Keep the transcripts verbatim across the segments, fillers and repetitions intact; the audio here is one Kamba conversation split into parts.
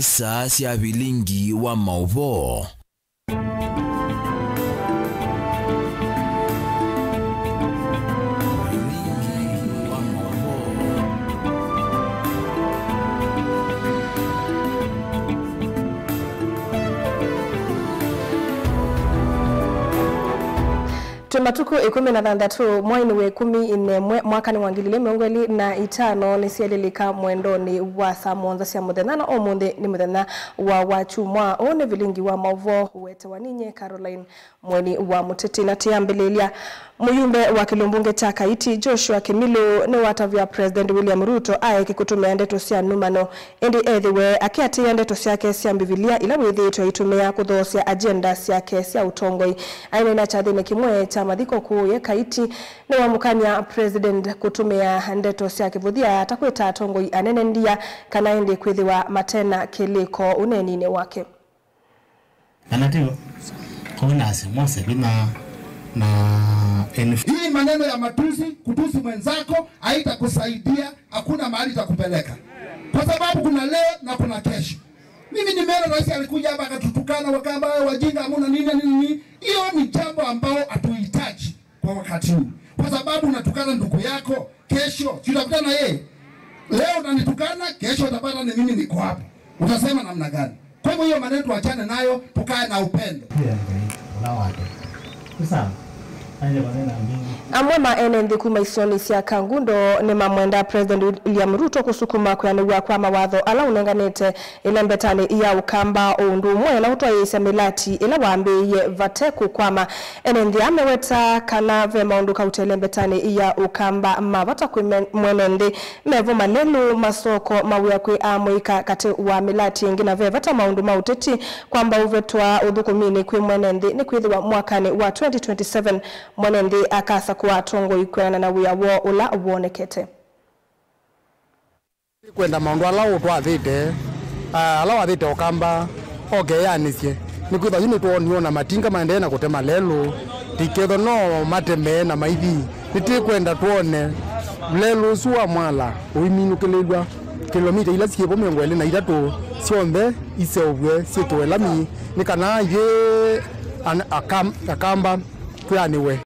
Saa sya vilingi wa maũvoo. Vilingi wa maũvoo. Twĩ matukũ ĩkũmi na thanthatũ mweinĩ wa ĩkũmi na ĩmwe mwakanĩ wa ngili ilĩ mĩongo ĩlĩ na itano, nĩsyelĩlĩka mwendonĩ wa saa mũonza sya mũthenya, na ũmũnthĩ nĩ mũthenya wa wakyumwa. Ũũ nĩ vilingi wa maũvoo ũwetewa ninyie Caroline Mweni wa Mũtĩtĩ, na tĩambĩlĩlya. Mũyumbe wa kĩlũmbunge kya Kaiti, Joshua Kĩmilũ, nĩwatavya President William Ruto aeke kũtũmĩa ndeto sya numano, ĩndĩ ethĩwe akĩatĩĩa ndeto syake sya Mbivilia ila wĩthĩĩtwe aitũmĩa kũthoosya agenda syake sya ũtongoi. Aineena kyathĩnĩ kĩmwe kya mathiko kũũye Kaiti, nĩwamũkany'a President kũtũmĩa ndeto sya kĩvũthya ta kwĩta atongoi anene ndia, kana ĩndĩ kwĩthĩwa matena kĩlĩko ũneeninĩ wake. Kana ti kũu nasi Mose vinya na N F. Hii maneno ya matusi, kutusi mwenzako haitakusaidia, hakuna mahali itakupeleka. Kwa sababu kuna leo na kuna kesho. Mimi nimeona rais alikuja hapa akatutukana, Wakamba, "Wewe wajinga, hamuna nini, nini, nini." Hiyo ni jambo ambao hatuhitaji kwa wakati huu. Kwa sababu unatukana ndugu yako, kesho si utakutana na yeye. Leo unanitukana, kesho utapata ni mimi niko hapa. Utasema namna gani? Kwa hivyo hiyo maneno tuachane nayo, tukae na upendo. Amwe ma ene nthĩ kuma isionĩ sya Kangundo nĩmamwenda President William Ruto kũsukuma kwĩanĩw'a kwa mawatho ala ũnenganĩte ĩlembetanĩ ya Ũkamba, o ũndũ ũmwe na ũtwaĩĩsya mĩlati ĩla wambĩĩie vate kũkwama. Ene nthĩ aa meweta kana ve maũndũ kauta ĩlembetanĩ ya Ũkamba ma vata kwĩ me-, mwene nthĩ, mevo malelũ, masoko, mawĩa kwĩ amũika, katĩ wa mĩlati ĩngĩ, na ve vata maũndũ ma ũteti kwamba ũvetwa ũthũkũminĩ kwĩ mwene nthĩ, nĩkwĩthĩwa mwakanĩ wa twenty twenty-seven mwene nthĩ akasakũa atongoi kwĩanana na wĩa woo ũla wonekete. Kwenda maũndũ ala ũtwathĩte, ah, ala wathĩte Ũkamba, oke eanĩsye. Nĩkwĩthwa yu nĩtwooniwe na matinga maendee na kũtema lelũ, tikethwa no matemee na maithi. Nĩtĩkwenda twone lelũ ũsu wa mwala ũiminũkĩlĩlw'a, kĩlomita ila syĩvo mĩongo ĩlĩ na itatũ syonthe iseũvw'e syĩkĩwe lami, nĩ kana ithyĩ an-, akam-, Akamba twĩanĩwe.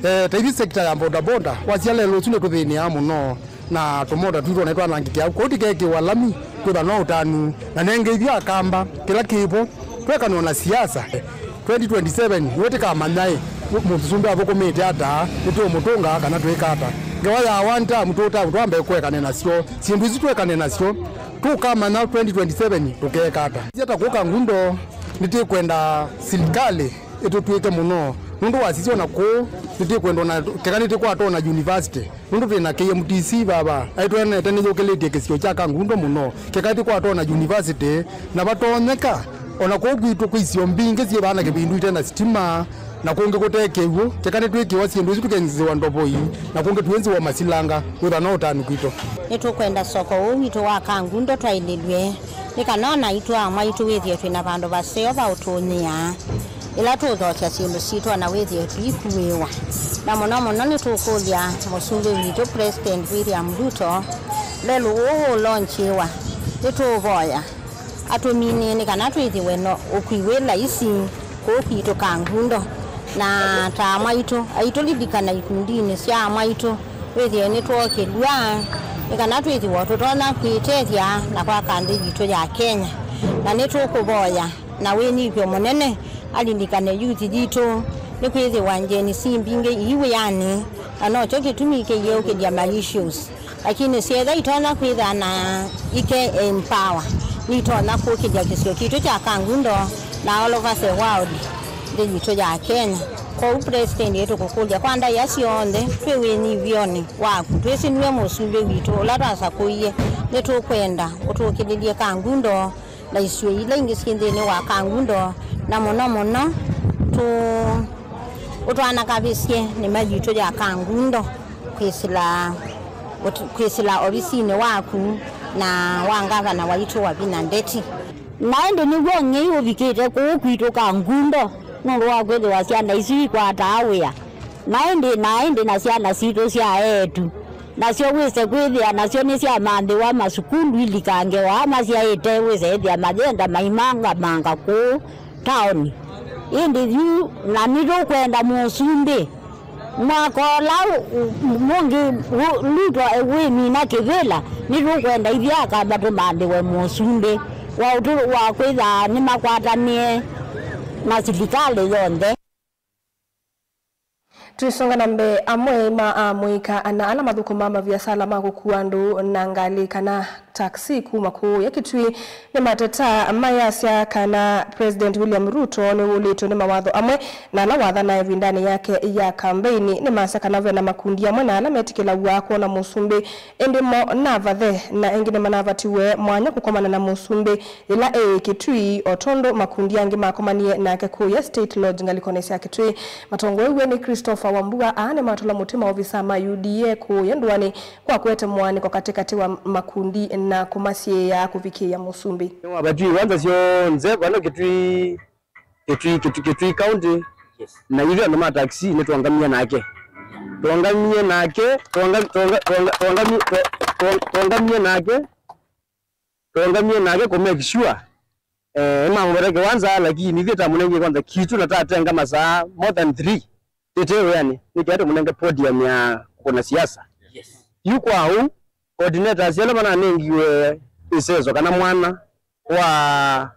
Eh, ta ithyĩ sekta ya bodaboda, wasya lelũ ũsu nĩtũthĩnĩaa mũno. Na tũmota twitũ ona nĩtwanangĩkĩa kũu tikeekĩwa lami, kwĩthwa no ũtanu. Na nenge ithyĩ Akamba, kĩla kĩvo, twekanwa na siasa. Twenty twenty-seven nĩwe tĩkamanya ĩ, mũ-, mũsumbĩ athũkũmĩte ata, nĩtũũmũtũnga kana twĩka ata. Ngewa ya one term, two term, twambe kũekane nasyo. Syĩndũ isu twekane nasyo, tũkamanya twenty twenty-seven tũkeeka ata. Ata kũka Ngundo, nĩtĩkwenda silikalĩ ĩtũtw'ĩke mũno, nũndũ wasisya ona kũũ, nĩtĩkwenda ona, keka nĩtĩkwata ona university. Nũndũ twĩ na K M T C vava, aitwenete nĩyũkĩlĩtye kĩsio kya Kangundo mũno. Kĩkaitĩ kwatona university, na vatonyeka, ona kũu kwitũ kwĩ isio mbingĩ syĩ vaa na kĩvindu ite na sitima, na kũngĩ kũte kĩw'ũ. Kĩka nĩtwĩkĩwa syĩndũ isu tũkenzĩwa ndovoi, na kũngĩ twĩnzĩwa masilanga, wĩtha no ũtanu kwitũ. Nĩtũkwenda soko ũũ witũ wa Kangundo twaĩlĩlw'e, nĩ kana ona aitũ amwe aitũ wĩthĩe twĩ na vandũ vaseo va ũtũnyĩaa. Ĩla tũũthokya syĩndũ sitũ, ona wĩthĩe tũikuĩwa. Na mũno mũno nĩtũũkũlya Mũsumbĩ witũ, President William Ruto, lelũ ũũ ũũlongyĩwa, nĩtũũvoya atũminĩe nĩ kana twĩthĩwe na ũkui wĩ laisi kũu kwitũ Kangundo. Na ta amwaitũ, aitũlilikana ikundinĩ sya amwaitũ, wĩthĩe nĩtwookĩlw'a, nĩ kana twĩthĩwe tũtonya kwĩtethya na kwaka nthĩ yitũ ya Kenya. Na nĩtũkũvoya na wĩnyivyo mũnene alilikane youth yitũ, nĩkwĩthĩwa Gen Z mbingĩ ii wĩanĩ, na nokyo kĩtumi kĩyĩũkĩlya ma issues. Lakini syetha itonya kwĩthĩa na ike empower, nitonya kũkĩlya kĩsio kitũ kya Kangundo na all over the world, nthĩ yitũ ya Kenya. Kwoou President, ĩtũkũkũlya kwa ndaĩa syonthe, twĩ wĩnyivyonĩ waku, twĩsĩ nue mũsumbĩ witũ ũla twasakũie, nĩtũkwenda ũtũkĩlĩlye Kangundo na isio ila ingĩ syĩ nthĩnĩ wa Kangundo, na mũno mũno tũ-, ũtwanakavĩsye nĩma yitũ ya Kangundo kwĩsĩla, ũt-, kwĩsĩla ovisinĩ waku na wa ngavana waitũ Wavinya Ndeti. Na ĩndĩ nĩw'o ng'ei ũvikĩte kũu kwitũ Kangundo, nũndũ wa kwĩthĩwa syana isu ikwataa wĩa, na ĩndĩ, na ĩndĩ na syana sitũ sya eĩtu. Nasyo wĩse kwĩthĩa nasyo nĩsyamanthĩwa masukulu ilikange o ala masyaĩte, wĩse ĩthĩa mayenda maimangamanga kũũ taoni. Ĩndĩ yu na nĩtũkwenda mũsumbĩ mwaka ũla ũ-, ũ-, mũngĩ ũ-, Ruto wĩmina kĩvĩla, nĩtũkwenda ithyĩ Akamba tũmanthĩwe mũsumbĩ wa ũtũ-, wa kwĩthaa nĩmakwatanĩe na silikalĩ yonthe. Tũisonga na mbee, amwe ma amũika ana ala mathũkũmaa maviasala ma kũkua andũ na ngalĩ kana taxi kuma kũũya Kitui nĩmateta mayasya kana President William Ruto nĩwũlĩtwe nĩ mawatho amwe na ala wathana ĩvindanĩ yake ya kambeini. Nĩmasya kana vena makundi amwe na ala metĩkĩlaw'a kwona mũsumbĩ ĩndĩ mo navathe, na ĩngĩ nĩmanavatiwe mwanya kũkomana na mũsumbĩ yĩla e Kitui, o tondũ makundi angĩ makomanie nake kũũya State Lodge ngalĩkonĩ sya Kitui. Matongoew'e nĩ Christopher Wambua, aa nĩmatũla mũtĩ maovisa ma U D A kũũya ndũanĩ kwa kũete mũaanĩko katĩkatĩ wa makundi na kũmasyĩĩa kũvikĩĩa mũsumbĩ. Nĩwavatiwe iwanza syonthe vano Kitui, Kitui, Kitui, Kitui County, na ithyĩ andũ ma taxi nĩtwongamie nake. Twongamie nake, twonga-, twonga-, twonga-, twongami-, twa-, twa-, twongamie nake, twongamie nake kũ make sure, eh, ĩmamũvete kĩwanza, lakini ithyĩ tamũnengie kwanza kitũ na tatenga masaa more than three tĩte wĩanĩ, nĩkĩa tũmũnenge podium ya kũkũna siasa. Yu kwa ũu, coordinators ala mananengiwe ĩseso kana mwana wa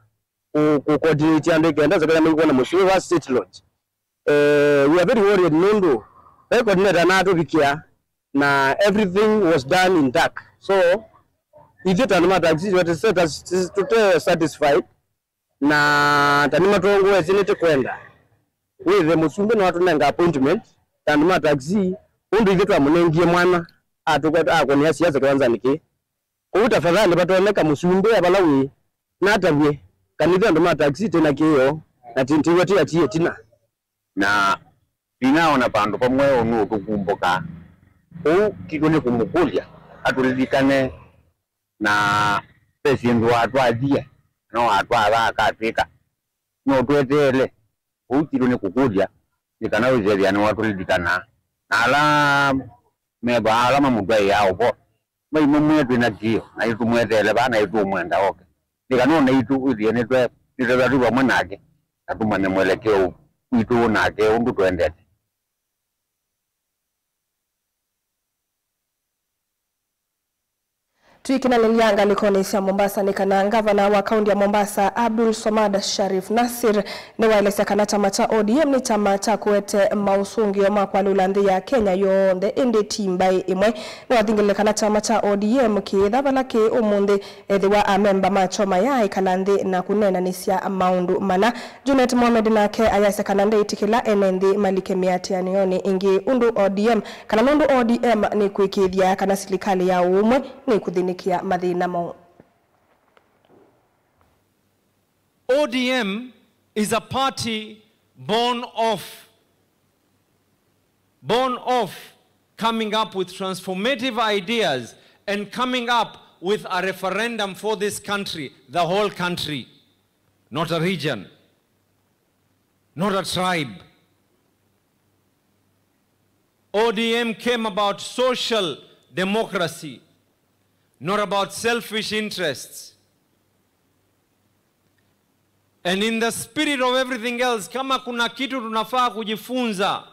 kũ-, kũ-, coordinate andũ ĩkenda nzakanya maikuona mũsumbĩ wa State Lodge. Eh, we are very worried nũndũ ve coordinator natũvikĩa na everything was done in dark. So, ithyĩ ta andũ ma taxi, tũte-, tũte satisfied, na ta nĩmatongoesye nĩtũkwenda wĩthĩe mũsumbĩ nĩwatũnenga appointment ta andũ ma taxi, ũndũ ithyĩ twamũnengie mwana atũkwata akũnĩa siasa kĩwanzanĩ kĩĩ. Kwoou tafadhali vatonyeka mũsumbĩ e vala wĩ, natavye, kana ithyĩ andũ ma taxi twĩ na kĩĩo, na ti-, tiw'e twĩ atie ĩtina. Na ndinaona vandũ vamwe ũnũ ũtũkumbũkaa. Kwoou kitũ nĩ kũmũkũlya atũlilikane, na ve syĩndũ watwathie, no watwatha akatwĩka, no tweteele. Kwoou kitũ nĩ kũkũlya nĩ kana wĩsethĩa nĩwatũlilikana, na ala me vaa ala mamũtwaĩaa ũvoo, maimũmwĩe twĩ na kĩĩo, na nĩtũmweteele vaa, na nĩtũũmwenda oke, nĩ kana o naitũ wĩthĩe nĩtwe-, nĩtwethwa twĩ vamwe nake, na tũmanye mwelekeo witũ nake ũndũ tũendete. Tũikinanĩlya ngalĩkonĩ sya Mombasa nĩ kana ngavana wa kaunti ya Mombasa, Abdul Swamad Sharif Nassir, nĩwaelesya kana kyama kya O D M nĩ kyama kya kũete maũsũngĩo ma kwalũla nthĩ ya Kenya yonthe, ĩndĩ ti mbaĩ ĩmwe. Nĩwathingĩlile kana kyama kya O D M kĩĩtha vala kĩĩ ũmũnthĩ, ethĩwa amemba makyo mayaaĩkala nthĩ na kũneenanĩsya maũndũ mana. Junet Mohamed nake ayasya kana ndeĩtĩkĩla ene nthĩ malike mĩatĩanĩonĩ ĩngĩ ũndũ O D M, kana nũndũ O D M nĩkwĩkĩĩthya kana silikalĩ ya ũũmwe nĩkũthĩnĩkĩa mathĩna moo. O D M is a party born of born of coming up with transformative ideas and coming up with a referendum for this country, the whole country, not a region, not a tribe. O D M came about social democracy, not about selfish interests. And in the spirit of everything else, kama kuna kitu tunafaa kujifunza,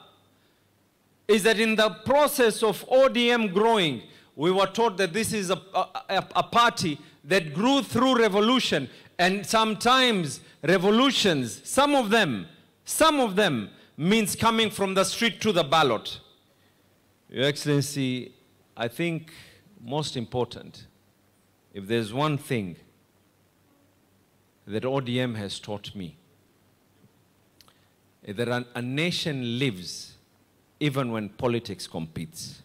is that in the process of O D M growing, we were taught that this is a, a, a, a party that grew through revolution, and sometimes revolutions, some of them, some of them means coming from the street to the ballot. Your Excellency, I think most important, if there's one thing that O D M has taught me, is that an, a nation lives even when politics competes.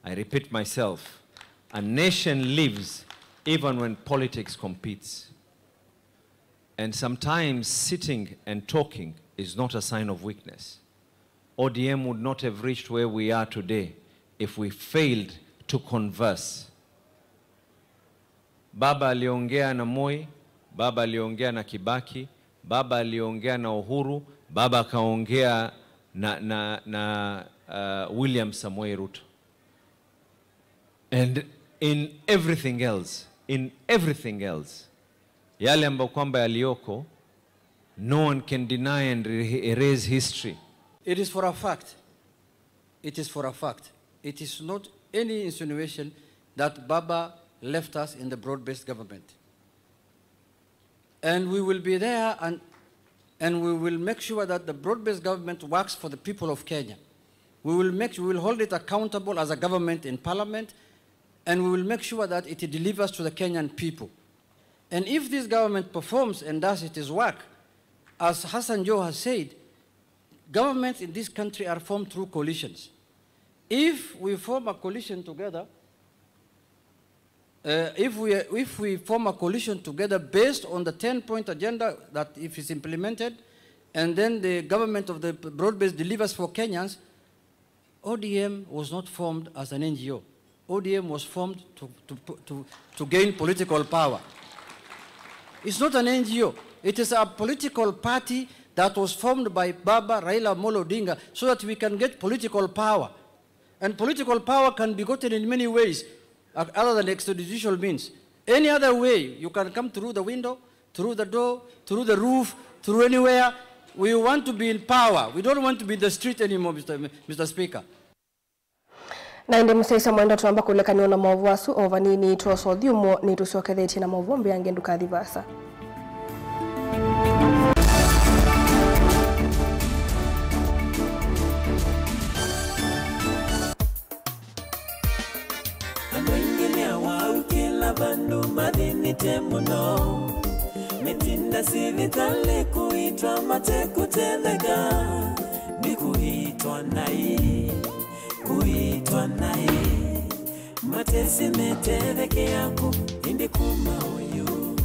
I repeat myself, a nation lives even when politics competes. And sometimes sitting and talking is not a sign of weakness. O D M would not have reached where we are today if we failed to converse. Baba aliongea na Moi, Baba aliongea na Kibaki, Baba aliongea na Uhuru, Baba akaongea na, na, na, uh, William Samoei Ruto. And in everything else, in everything else, yale ambayo kwamba yaliyoko, no one can deny and re-, erase history. It is for a fact. It is for a fact. It is not any insinuation that Baba left us in the broad-based government. And we will be there and, and we will make sure that the broad-based government works for the people of Kenya. We will make, we will hold it accountable as a government in parliament, and we will make sure that it delivers to the Kenyan people. And if this government performs and does its work, as Hassan Joho has said, governments in this country are formed through coalitions. If we form a coalition together, uh, if we, if we form a coalition together based on the ten-point agenda that if it's implemented, and then the government of the broad base delivers for Kenyans, O D M was not formed as an N G O. O D M was formed to, to, to, to gain political power. It's not an N G O. It is a political party that was formed by Baba Raila Amolo Odinga so that we can get political power. And political power can be gotten in many ways, uh, other than extrajudicial means. Any other way, you can come through the window, through the door, through the roof, through anywhere. We want to be in power. We don't want to be in the street anymore, Mister M-, Mister Speaker. Na ĩndĩ mũsyaĩĩsya mwendwa, twamba kũlekanĩwa na maũvoo asu o vanini, twosa ũthyũmũo nĩtũsyokethetye na maũvoo mbeange, ndũkathi vaasa. Andũ aingĩ nĩ awau kĩla vandũ mathĩnĩte mũno. Metinda sivitalĩ kũitwa matekũtetheka. Nĩ kũitwa naĩ, kũitwa naĩ. Matesĩ metethekea kũ, ĩndĩ kuma ũyũ.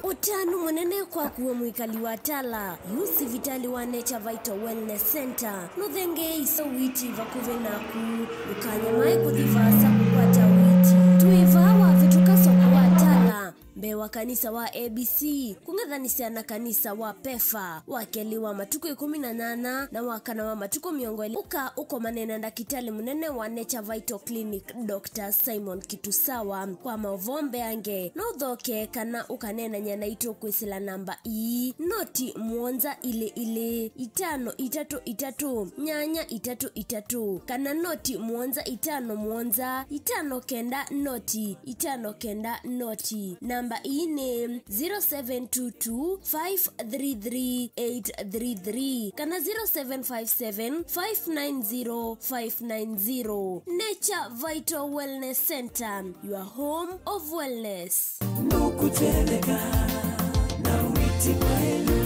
Ũtanu mũnene kwaku we mwĩkali wa Tala. Yu sivitali wa Nature Vital Wellness Center nũthengeeisye ũiiti vakuvĩ naku. Ndũkanyamae kũthi vaasa kũkwata ũiiti. Twĩ vaa wavĩtũka soko wa Tala, mbee wa kanisa wa A B C, kũng'ethanĩsya na kanisa wa PEFA, wa kelĩ wa matukũ ĩkũmi na nyanya na wa kana wa matukũ mĩongo ĩlĩ. Ũka ũkomane na ndakĩtalĩ mũnene wa Nature Vital Clinic, Doctor Simon Kitusawa. Kwa maũvoo mbeange, no ũthoke kana ũkaneenany'a naitũ kwĩsĩla namba ii, noti mũonza ilĩ ilĩ, itano itatũ itatũ, nyanya itatũ itatũ, kana noti mũonza itano mũonza, itano kenda noti, itano kenda noti. Namba ii nĩ zero seven two two, five three three, eight three three kana zero seven five seven, five nine zero, five nine zero. Nature Vital Wellness Center, your home of wellness. Nũkũtetheka na ũiiti mwaĩlu.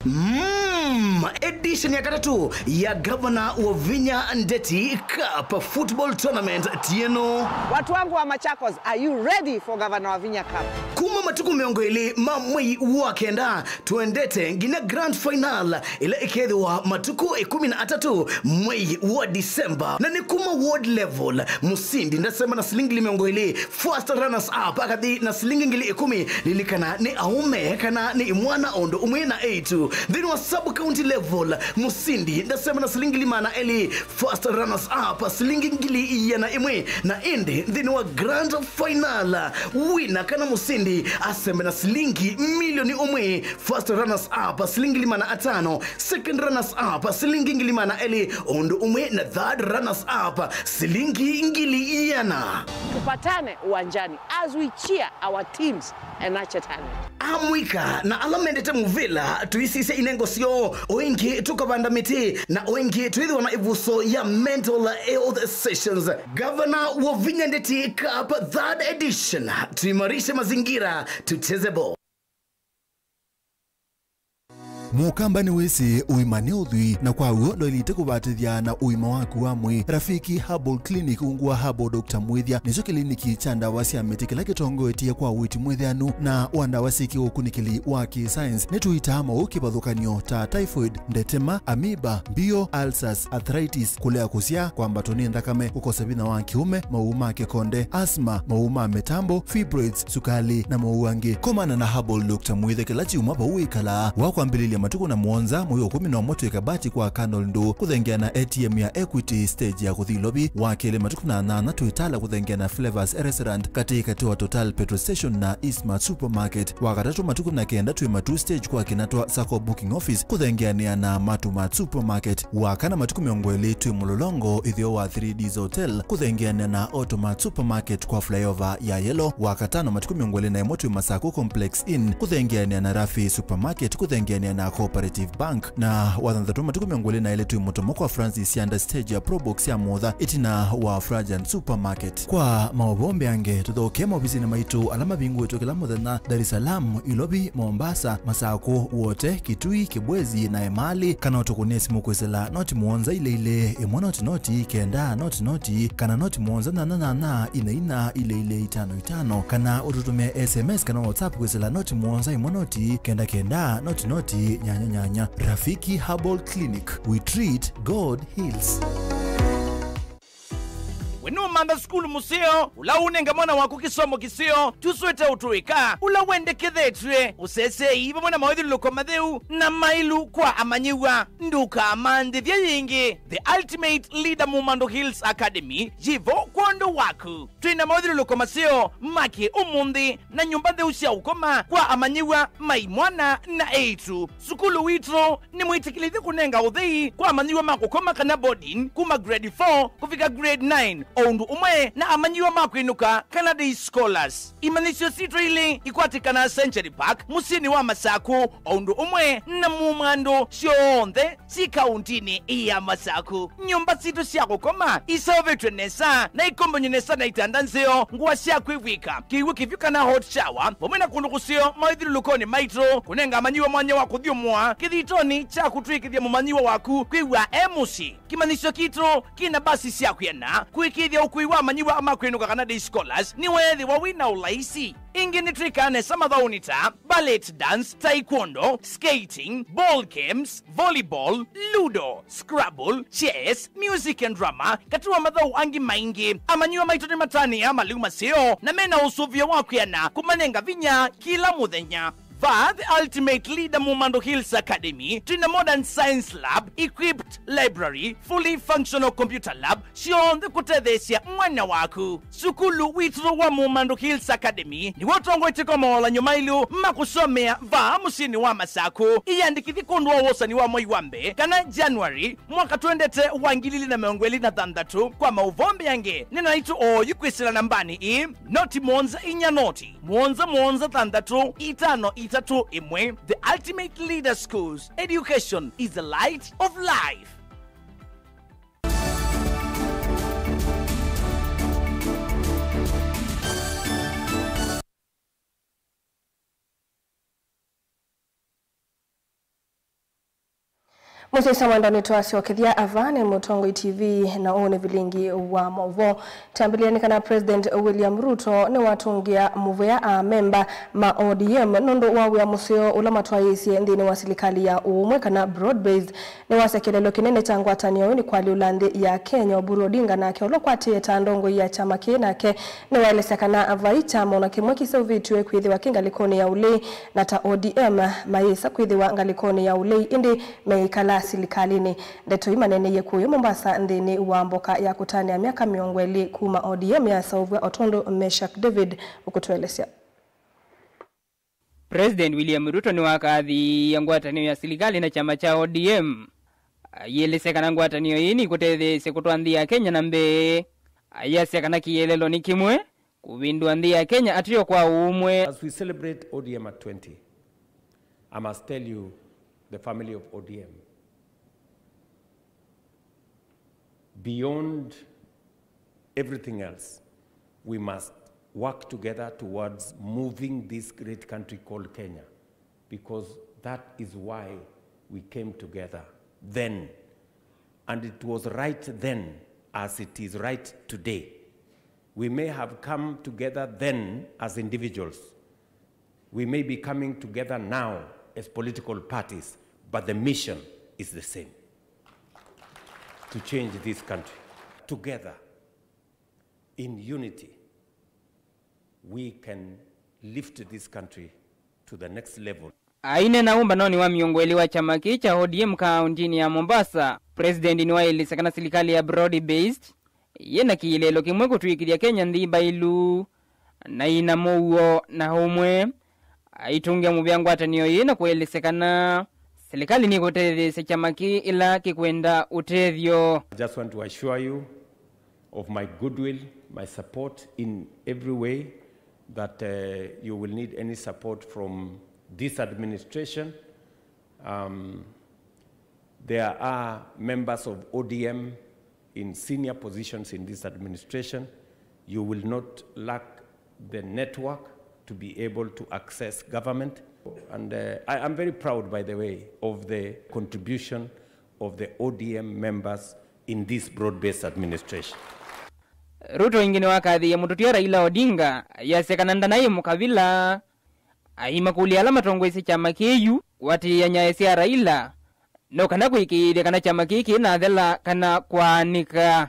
Mm, edition ya katatũ ya Governor Wavinya Ndeti Cup Football Tournament ti ĩno. Watu wangu wa Machakos, are you ready for Governor Wavinya Cup? Kuma matukũ mĩongo ĩlĩ ma mwei wa kenda, tũendete nginya grand final ĩla ĩkethĩwa matukũ ĩkũmi na atatũ mwei wa December. Na nĩ kuma ward level, mũsindi ndasema na silingi ngili mĩongo ĩlĩ, first runners up akathi na silingi ngili ĩkũmi. Lilikana nĩ aũme kana nĩ imwana o ũndũ ũmwe na eĩtu. Nthĩnĩ wa sub county level, mũsindi ndasema na silingi ngili maana elĩ, first runners up silingi ngili iana ĩmwe. Na ĩndĩ nthĩnĩ wa grand final, wina kana mũsindi asembe na silingi milioni ũmwe, first runners up silingi ngili maana atano, second runners up silingi ngili maana elĩ, o ũndũ ũmwe na third runners up silingi ngili iana. Tupatane uwanjani as we cheer our teams and nurture talent. Amũika na ala mendete mũvĩla, tũisisye inengo syoo, o ĩngĩ tũkavanda mĩtĩ, na o ĩngĩ twĩthĩwa na ĩvuso ya mental health sessions. Governor Wavinya Ndeti Cup third edition, tuimarishe mazingira, tucheze ball. Mũkamba nĩwĩsĩ ũima nĩ ũthwii, na kwa w'o ndwaĩlĩte kũvatĩthya na ũima waku wa mwĩĩ. Rafiki Herbal Clinic ungu wa Herbal Doctor Mwĩthya nĩkyo kĩliniki kya ndawa sya mĩtĩ kĩla kĩtongoetye kwa ũiiti mwĩthĩanu na wa ndawa syĩ kĩũkunĩkĩli wa kĩ-science. Nĩtũitaa maũũ kĩvathũkany'o ta typhoid, ndetema, amoeba, mbio, ulcers, arthritis, kũlea kũsyaa, kwambatwa nĩ nthakame, kũkosa vinya wa kĩũme, maũũ ma kĩkonde, asthma, maũũ ma mĩtambo, fibroids, sukalĩ, na maũũ angĩ. Komana na Herbal Doctor Mwĩthya kĩla kyumwa vau wĩkalaa. Wa kwambĩlĩlya Matukũ na mũonza, mwei wa kũmi na ũmwe twĩ Kabati kwa Colonel Ndũ kũthengeana A T M ya Equity stage ya kũthi Ilovi. Wa kelĩ, matukũ na nyanya twĩ Tala kũthengeana Flavors Restaurant katĩ katĩ wa Total Petrol Station na Eastmart Supermarket. Wa katatũ, matukũ na kenda twĩ Matuu stage kwa Kinatwa Sacco Booking Office kũthengeanĩa na Matuu Mart Supermarket. Wa kana, matukũ mĩongo ĩlĩ twĩ Mũlolongo ĩtheo wa three Ds Hotel kũthengeanĩa na Automart Supermarket kwa flyover ya Yellow. Wa katano, matukũ mĩongo ĩlĩ na ĩmwe twĩ Masaku Complex Inn kũthengeanĩa na Rafi Supermarket kũthengeanĩa na Cooperative Bank. Na wa thanthatũ, matukũ mĩongo ĩlĩ na ĩlĩ twĩ Mũtomo kwa Francis Sianda stage ya Probox ya Mũtha ĩtina wa Frajan Supermarket. Kwa maũvoo mbeange, tũthokee maovisinĩ maitũ ala mavingũĩtwe kĩla mũthenya, Dar es Salaam, Ilovi, Mombasa, Masakũ, Wote, Kitui, Kibwezi na Emali, kana ũtũkũnĩe simũ kwĩsĩla noti mũonza ilĩ ilĩ, ĩmwe noti noti, kenda noti noti, kana noti mũonza nyanya nyanya, ina ina, ilĩ ilĩ, itano itano, kana ũtũtũmĩe S M S kana WhatsApp kwĩsĩla noti mũonza ĩmwe noti, kenda kenda, noti noti, nyanya nyanya. Rafiki Herbal Clinic, we treat, God heals. We nũmantha sukulu mũseo ũla ũnenga mwana waku kĩsomo kĩseo, tũswĩte ũtũĩka ũla wendekethetw'e, ũseseei vamwe na mawĩthyũlũlũko matheu na maĩlu kwa amanyĩw'a? Ndũkamanthĩthye yĩngĩ. The Ultimate Leader Mumando Hills Academy yĩ vo kwondũ waku. Twĩ na mawĩthyũlũlũko maseo ma kĩ-ũmũnthĩ na nyũmba ntheu sya ũkoma kwa amanyĩw'a ma imwana na eĩtu. Sukulu witũ nĩmwĩtĩkĩlĩthye kũnenga ũthei kwa amanyĩw'a ma kũkoma kana boarding kuma grade four kũvika grade nine, o ũndũ ũmwe na amanyĩw'a ma kwĩnũka kana day scholars. Imanyĩsyo sitũ ilĩ ikwatĩkanaa Century Park, mũsyĩnĩ wa Masakũ, o ũndũ ũmwe na Mumando syonthe syĩ kaũntĩnĩ ya Masakũ. Nyũmba sitũ sya kũkoma iseũvĩtw'e nesa na ikombony'e nesa na itanda nzeo, ngũa sya kwĩvw'ĩka, kĩw'ũ kĩvyũ kana hot shower, vamwe na kũndũ kũseo mawĩthyũlũlũkonĩ maitũ, kũnenga amanyĩw'a mwanya wa kũthyũmũa kĩthitonĩ kya kũtw'ĩkĩthya mũmanyĩw'a waku kwĩw'a e mũsyĩ. Kĩmanyĩsyo kitũ kĩna mbasi sya kwĩana kũĩkĩĩthya ũkui wa amanyĩw'a ma kwĩnũka kana day scholars. Nĩweethĩwa wĩ na ũlaisi. Ĩngĩ nĩtwĩkaa nesa mathaũnĩ ta ballet dance, taekwondo, skating, ball games, volleyball, ludo, scrabble, chess, music and drama, katĩ wa mathaũ angĩ maingĩ. Amanyĩw'a maitũ nĩmatanĩaa malĩu maseo na mena ũsũvĩo wa kwĩana kũmanenga vinya kĩla mũthenya. Vaa The Ultimate Leader Mumando Hills Academy twĩna modern science lab, equipped library, fully functional computer lab, syonthe kũtetheesya mwana waku. Sukulu witũ wa Mumando Hills Academy nĩw'o ũtongoetye kwa mawalan'yo maĩlu ma kũsomea vaa mũsyĩnĩ wa Masakũ. Ĩyandĩkĩthye kwondũ wa wosani wa mwei wa mbee kana January mwaka twendete wa ngili ilĩ na mĩongo ĩlĩ na thanthatũ. Kwa maũvoo mbeange, nena naitũ oyu kwĩsĩla nambanĩ ĩĩ, noti mũonza inya noti, mũonza mũonza thanthatũ, itano itatũ ĩmwe. The Ultimate Leader Schools, education is the light of life. Mũsyaĩĩsya mwendwa, nĩtwasyokethya ava nĩ Mũtongoi T V, na ũũ nĩ vilingi wa maũvoo. Tambĩlĩanĩ kana President William Ruto nĩwatũngĩa mũvea amemba ma O D M nũndũ wa wĩa mũseo ũla matwaĩĩsye nthĩnĩ wa silikalĩ ya ũũmwe kana broad based. Nĩwasya kĩeleelo kĩnene kya ngwatanĩo ĩĩ nĩ kũalyũla nthĩ ya Kenya. Oburu Odinga nake ũla ũkwatĩĩe ta ndongoi ya kyama kĩĩ nake nĩwaelesya kana vai kyama o na kĩmwe kĩseũvĩtw'e kwĩthĩwa kĩ ngalĩkonĩ ya ũlei, na ta O D M mayĩsa kwĩthĩwa ngalĩkonĩ ya ũlei ĩndĩ meĩkala silikalĩnĩ. Ndeto ii maneeneie kũũ Mombasa nthĩnĩ wa mboka ya kũtanĩa myaka mĩongo ĩlĩ kuma O D M yaseũvw'a, o tondũ Meshack David ũkũtũelesya. President William Ruto nĩwakathĩĩe ngwatanĩo ya silikalĩ na kyama kya O D M. Ayĩelesya kana ngwatanĩo ĩĩ nĩkũtetheesya kũtwaa nthĩ ya Kenya na mbee. Ayasya kana kĩeleelo nĩ kĩmwe, kũvĩndũa nthĩ ya Kenya ateo kwa ũũmwe. As we celebrate O D M at twenty, I must tell you, the family of O D M, beyond everything else, we must work together towards moving this great country called Kenya, because that is why we came together then. And it was right then as it is right today. We may have come together then as individuals. We may be coming together now as political parties, but the mission is the same. To change this country. Together, in unity, we can lift this country to the next level. Aineena ũmbanonĩ wa mĩongo ĩlĩ wa kyama kĩĩ kya O D M kaũntĩnĩ ya Mombasa, President nĩwaĩlĩsye kana silikalĩ ya broad based yĩ na kĩeleelo kĩmwe kũtw'ĩkĩthya Kenya nthĩ mbailu na ina mũuo na ũmwe. Aitũngĩa mũvea ngwatanĩo yĩĩ na kũelesya kana silikalĩ nĩkũtetheesya kyama kĩĩ ĩla kĩkwenda ũtethyo. I just want to assure you of my goodwill, my support in every way, that, uh, you will need any support from this administration. Um, there are members of O D M in senior positions in this administration. You will not lack the network to be able to access government. And, uh, I am very proud, by the way, of the contribution of the O D M members in this broad-based administration. Ruto ĩngĩ nĩwakathĩĩe mũtũtia Raila Odinga, ayasya kana ndanaĩ mũkavila. Aimakũlya ala matongoesye kyama kĩĩ yu kũatĩĩa nyaĩ sya Raila, no kana kũĩkĩĩthya kana kyama kĩĩ kĩnathela kana kwaanĩka.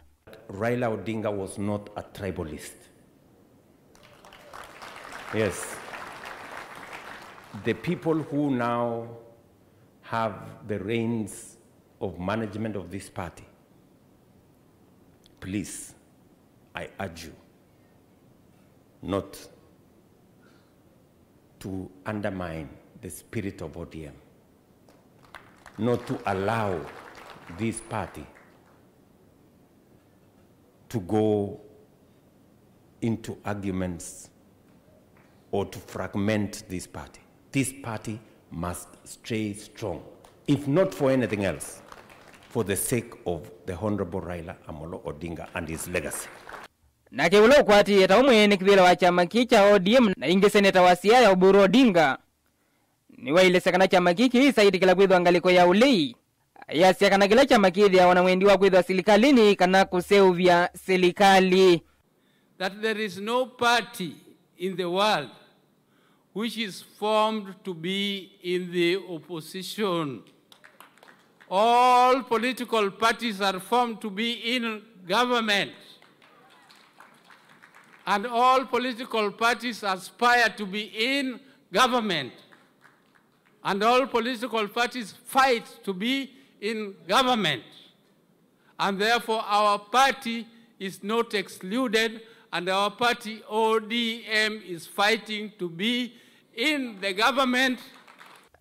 Raila Odinga was not a tribalist. Yes. The people who now have the reins of management of this party, please, I urge you not to undermine the spirit of O D M, not to allow this party to go into arguments or to fragment this party. This party must stay strong, if not for anything else, for the sake of the Honorable Raila Amolo Odinga and his legacy. Nake ũla ũkwatĩĩe ta ũmwe nĩ kĩvĩla wa kyama kĩĩ kya O D M na ĩngĩ seneta wa Siaya Oburu Odinga, nĩwaĩlĩsya kana kyama kĩĩ kĩisaĩtĩkĩla kwĩthwa ngalĩko ya ũlei. Ayasya kana kĩla kyama kĩthĩawa na wendi wa kwĩthwa silikalĩnĩ kana kũseũvya silikalĩ. That there is no party in the world which is formed to be in the opposition. All political parties are formed to be in government. And all political parties aspire to be in government. And all political parties fight to be in government. And therefore our party is not excluded, and our party O D M is fighting to be in the government.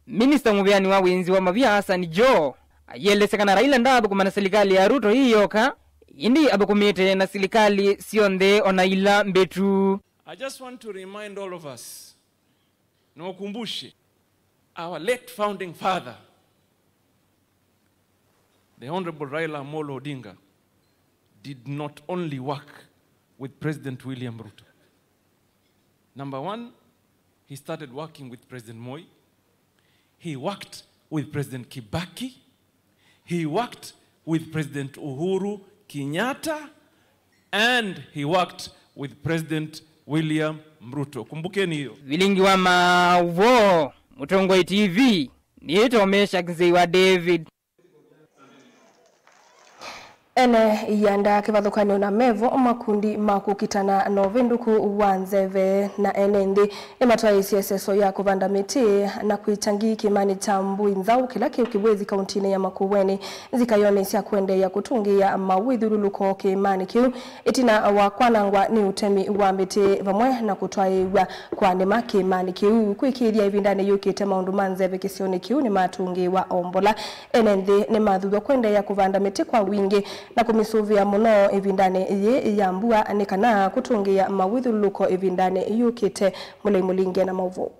Minista mũvĩanĩ wa wĩnzi wa mavia Hassan Joho ayĩelesya kana Raila ndaathũkũma na silikalĩ ya Ruto ĩĩ yoka, ĩndĩ athũkũmĩte na silikalĩ syonthe o na ila mbĩtu. I just want to remind all of us, niwakumbushe, our late founding father, the Honorable Raila Amolo Odinga, did not only work with President William Ruto. Number one, he started working with President Moi. He worked with President Kibaki. He worked with President Uhuru Kenyatta, and he worked with President William Ruto. Kumbukeni hiyo. Vilingi wa Maũvoo, Mũtongoi T V, nĩĩtwa Meshack Nzei wa David. Ene ianda kĩvathũkany'o na mevo makundi ma kũkitana na ũvĩndũku wa nzeve na ene nthĩ nĩmatwaĩĩsye ĩseso ya kũvanda mĩtĩ na kwĩkya ngi kĩĩmanĩ kya Mbui Nzaũ kĩla kĩ Kĩvwĩthi kauntinĩ ya Makueni, nzikayonĩ sya kũendeea kũtũngĩĩa mawĩthyũlũlũko kĩĩmanĩ kĩu ĩtina wa kwanangwa nĩ ũtemi wa mĩtĩ vamwe na kũtwaĩĩw'a kwa nĩma kĩĩmanĩ kĩu. Kũĩkĩĩthya ĩvindanĩ yũkĩte maũndũ ma nzeve kĩsionĩ kĩu nĩmatũngĩĩwa o mbola. Ene nthĩ nĩmathuthw'a kũendeea kũvanda mĩtĩ kwa wingĩ na kũmĩsũvĩa mũno ĩvindanĩ yĩĩ ya mbua nĩ kana kũtũngĩĩa mawĩthyũlũlũko ĩvindanĩ yũkĩte. Mũlei Mũlinge na maũvoo.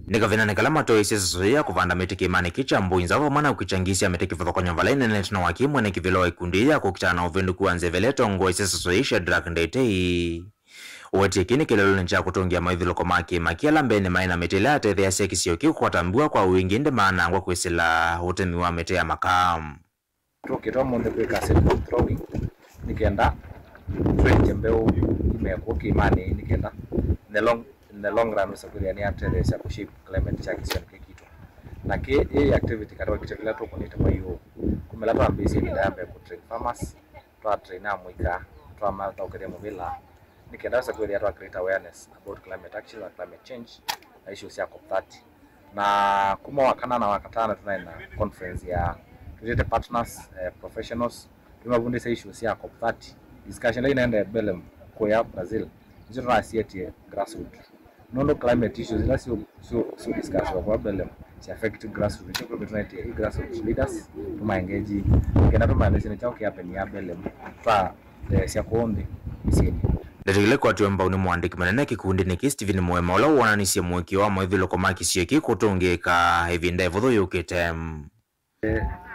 Nĩ kavindanĩ kala matoeisye ĩseso ya kũvanda mĩtĩ kĩĩmanĩ kĩ kya Mbui Nzaũ vamwe na kũkitya ngi sya mĩtĩ kĩvathũkany'o vala ĩneenetwe na wakili mwene kĩvĩla wa ikundi ya kũkitana na ũvĩndũku wa nzeve ĩla ĩtongoesye ĩseso ĩĩ, Shadrack Ndeitei. Ũwetie kĩĩ nĩ kĩlelonĩ kya kũtũngĩa mawĩthyũlũko ma kĩĩma kĩ ala mbeenĩ maĩ na mĩtĩ ĩla yatetheeasya kĩsio kĩu kũkwata mbua kwa wingĩ, ĩndĩ maanangwa kwĩsĩla ũtemi wa mĩtĩ ya makaa. Tũkĩtwa ũmũnthĩ kwĩka seed throwing nĩ kenda twĩkye mbeũ imekwo kĩĩmanĩ nĩ kenda in the long, in the long run wĩsa kwĩthĩa nĩyatetheesya kũ shape climate kya kĩsionĩ kĩĩ kitũ. Na kĩ ĩ activity kana wakityo kĩla tũkũnĩte mwei ũũ, kumĩla twambĩĩsye ĩvinda ya mbee kũ train farmers, twa train amũika, twamathaũkĩthya mũvĩla, Nĩ kenda wesa kwĩthĩa twa create awareness about climate action na climate change na issues sya COP thirty. Na kuma wa kana na wa katano tũnaĩ na conference ya twĩtĩte partners, eh, professionals, tũmavundĩsya issues sya COP thirty. Discussion ila inaenda Belém kũya Brazil, nĩsyo tũnasietie grassroots. Nũndũ climate issues ila syo, syo, syo discuss kwa Belém si affect grassroots. Nĩkyo tũnaĩtie i grassroots leaders, tũma engage, kenda tũmaelesye nĩ kyaũ kĩapenia Belém, twa theesya kũũ nthĩ mĩsyĩnĩ. Ndeto ila ikwatiwe mbau nĩ mũandĩki mũnene kĩkundinĩ kĩĩ, Stephen Mũema, ũla wonanisye mũĩkĩĩo wa mawĩthyũlũko ma kĩsio kĩĩ kũtũngĩĩka ĩvinda ĩvũthũ yũkĩte.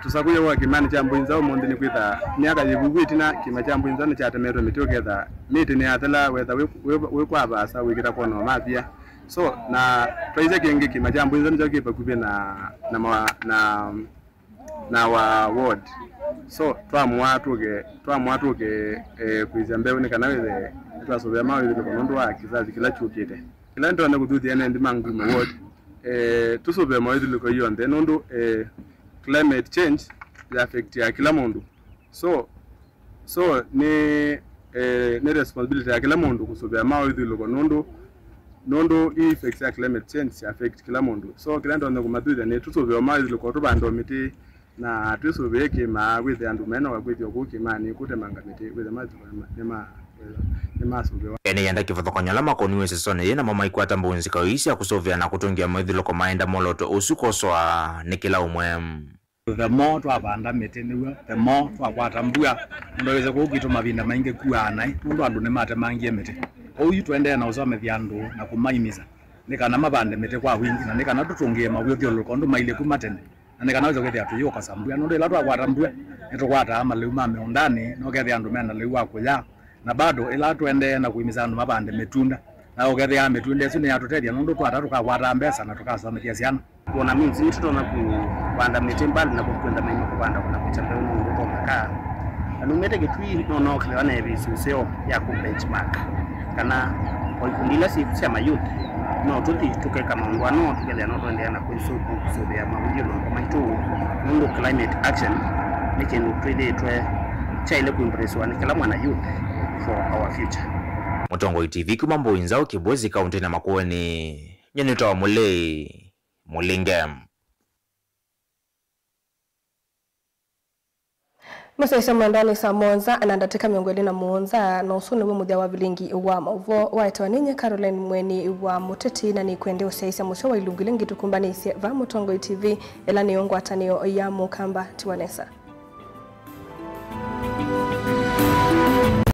Tũsakũlya kwa kĩmanĩ kya Mbũi Nzaũ ũmũnthĩ nĩ kwĩtha myaka yĩvuvu ĩtina kĩma kya Mbũi Nzaũ nĩkyatemetwe mĩtĩ, ũketha mĩtĩ nĩyathela, wetha wĩ, wĩ, wĩ kwa vaasa wĩkĩta kwona ũmavia. So, na twaisye kĩngĩ kĩma kya Mbũi Nzaũ nĩkyo kĩ vakuvĩ na, na, ma, na na wa ward. So, twamũa tũke, twamũa tũke, eh, kwĩsya mbeũ nĩ kana wĩthe nĩtwasũvĩa mawĩthyũlũko nũndũ wa kĩsasi kĩla kyũkĩte. Kĩla nĩtonya kũthuthya ene nthĩ ma Ngurumo ward, eh, tũsũvĩe mawĩthyũlũko yonthe nũndũ, eh, climate change ya affect ya kĩla mũndũ. So, So, nĩ, eh, nĩ responsibility ya kĩla mũndũ kũsũvĩa mawĩthyũlũko nũndũ, nũndũ i effects ya climate change affect kĩla mũndũ. So, kĩla ndonya kũmathuthya nĩ tũsũvĩe mawĩthyũlũko, tũvande mĩtĩ, na twĩsũvĩe kĩmaa, wĩthe andũ mena wa kwĩthĩa kũu kĩmanĩ kũtemanga mĩtĩ, wĩthe mawĩthyũlũko nĩma, nĩma, nĩmasũvĩwa. Ene yenda kĩvathũkany'o ala makoniwe sesonĩ yĩĩ namo maikwata mbũnzĩko ii sya kũsũvĩa na kũtũngĩa mawĩthyũlũko maenda mwolooto ũsu kwosoa nĩ kĩla ũmwe. The more twavanda mĩtĩ nĩw'o, the more twakwata mbua. Nũndũ wĩsĩ kũu kwitũ mavinda maingĩ kuaa naĩ, nũndũ andũ nĩmatemangie mĩtĩ. Kwoou yu tũendee na ũsomethya andũ na kũmaimisa nĩ kana mavande mĩtĩ kwa wingĩ, na nĩ kana tũtũngĩe mawĩthyũlũlũko ũndũ mailye kuma tene, na nĩ kana wĩsĩ kwĩthĩa tũyĩũkosa mbua. Nũndũ ĩla twakwata mbua, nĩtũkwataa malĩu ma mĩũndanĩ, na ũkethĩa andũ mena lĩu wa kũya. Na bado ĩla tũendee na kũimisa andũ mavande mĩtunda, na ũkethĩa mĩtunda ĩsu nĩyatũtethya, nũndũ twata tũkakwataa mbesa na tũkasomethya syana. Kuona means nĩtũtonya kũvanda mĩtĩ mbali na kũkwenda maima kũvanda na kũkya mbeũ nũndũ kwa maka. Na numĩte Kĩtui no nookĩlĩwa na ĩvĩsĩ ũseo ya kũ benchmark kana o ikundi ila syĩ sya ma youth no tũthi tũkeka maũndũ ano tũkethĩa no tũendeea na kũisũvĩa mawĩthyũlũlũko maitũ nũndũ climate action nĩ kĩndũ twĩthĩĩtwe kyaĩle kũimpressiwa nĩ kĩla mwana youth for our future. Mũtongoi T V kuma Mbũi Nzaũ Kĩbwezi kaũntĩnĩ ya Makueni. Nyie nĩtawa Mũlei Mũlinge. Mũsyaĩĩsya mwendwa nĩ saa mũonza na ndatĩka mĩongo ĩlĩ na mũonza, na ũsu nĩw'o mũthya wa vilingi wa maũvoo waetewa nĩ nyie Caroline Mweni wa Mũteti, na nĩkwendea ũsyaĩĩsya mũseo wa ilungu ila ingĩ tũkũmbanĩisye vaa Mũtongoi T V, ĩla nĩyo ngwatanĩo ya Mũkamba. Tiwa nesa.